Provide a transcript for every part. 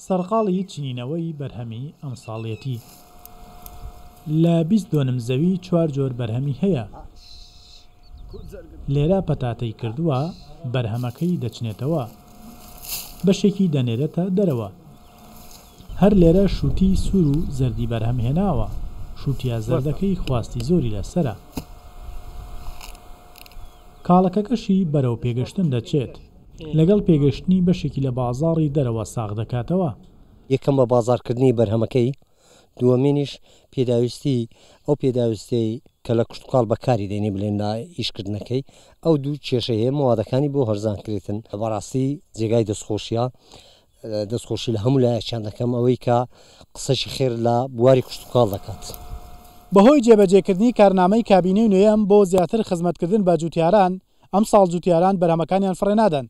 سەرقاڵی چنینەوەی بەرهەمی ئەمساڵیەتی. لە 20 دۆنم زەوی چوار جۆر بەرهەمی هەیە. لێرە پەتاتەی کردووە، بەرهەمەکەی دەچنێتەوە، بەشێکی دەنێرێتە دەرەوە. هەر لێرە شووتی سوور و زەردی بەرهەم هێناوە، شووتییە زەردەکەی خواستی زۆری لەسەرە. کاڵەکەکەشی بەرەو پێگەشتن دەچێت، لەگەڵ پێگەشتنی بەشێکی لە بازاڕی دەرەوە ساغ دەکاتەوە. یەکەم بە بازاڕکردنی بەرهەمەکەی، دووەمینیش پێداویستی ئەو پێداویستیەی کە لە کشتوکاڵ بەکاری دێنی بلێن لە ئیشکردنەکەی ئەو دوو کێشەی هەیە موادەکانی بۆ هەرزان کرێتن بەڕاستی جێگای دەستخۆشیە دەستخۆشی لە هەموو لایەکیان دەکەم ئەوەی کە قسەشی خێر لە بواری کشتوکاڵ دەکات. بەهۆی جێبەجێکردنی کارنامەی کابینەی نۆیەم بۆ زیاتر خزمەتکردن بە جوتیاران، ئەمساڵ جوتیاران بەرهەمەکانیان فڕێ نادەن،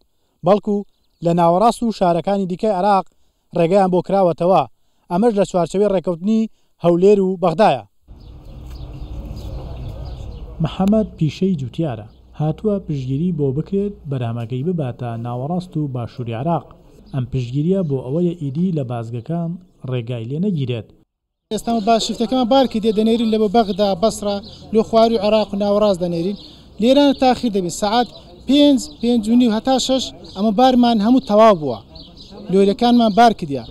بەڵکو لە ناوەڕاست و شارەکانی دیکەی عێراق ڕێگەیان بۆ کراوەتەوە، ئەمەش لە چوارچێوەی ڕێککەوتنی هەولێر و بەغدایە. محەمەد پیشەی جوتیارە، هاتووە پشتگیری بۆ بکرێت بەرهەمەکەی بباتە ناوەڕاست و باشووری عێراق، ئەم پشتگیرییە بۆ ئەوەیە ئیدی لە بازگەکان ڕێگای لێ نەگیرێت. ئێستا با شیفتەکەمان بار کردیە دەنێرین لە بۆ بەغدا، بەسڕە، لۆ خواروی عێراق و ناوەڕاست دەنێرین. لێرانە تاخیر دەبین سەعات پێنج، پێنج و نیو هەتا شەش ئەمە بارمان هەموو تەواو بووە. لۆریەکانمان بار کردیە.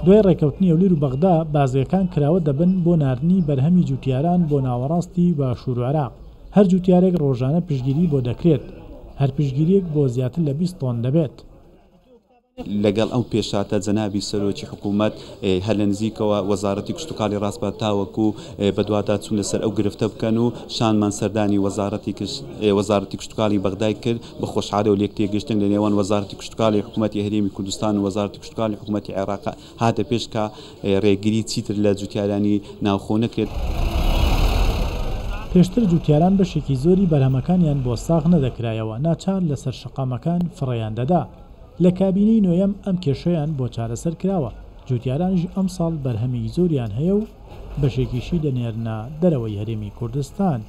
دوای ڕێککەوتنی هەولێر و بەغدا، بازگەکان کراوە دەبن بۆ ناردنی بەرهەمی جوتیاران بۆ ناوەڕاستی باشوور و عێراق. هەر جوتیارێک ڕۆژانە پشتگیری بۆ دەکرێت. هەر پشتگیرییەک بۆ زیاتر لە 20 تۆن دەبێت. لەگەڵ ئەو پێشهاتە جەنابی سەرۆکی حکوومەت هەر لە نزیکەوە وەزارەتی کشتوکاڵی ڕاسپارد تاوەکو بەدواداچوون لەسەر ئەو گرفتە بکەن و شاندمان سەردانی وەزارەتی وەزارەتی کشتوکاڵی بەغدای کرد بە خۆشحاڵی و لێکتێگەیشتن لە نێوان وەزارەتی کشتوکاڵی حکوومەتی هەرێمی کوردستان و وەزارەتی کشتوکاڵی حکوومەتی عێراق هاتە پێش کە ڕێگری چیتر لە جوتیارانی ناوخۆ نەکرێت. پێشتر جوتیاران بەشێکی زۆری بەرهەمەکانیان بۆ ساغ نەدەکرایەوە، ناچار لەسەر شەقامەکان فڕێیان دەدا. لە کابینەی نۆیەم ئەم کێشەیان بۆ چارەسەر کراوە، جوتیارانیش ئەمساڵ بەرهەمی زۆریان هەیە و بەشێکیشی دەنێرنە دەرەوەی هەرێمی کوردستان.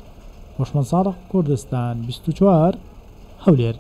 هۆشمەند ساڵح، کوردستان 24، هەولێر.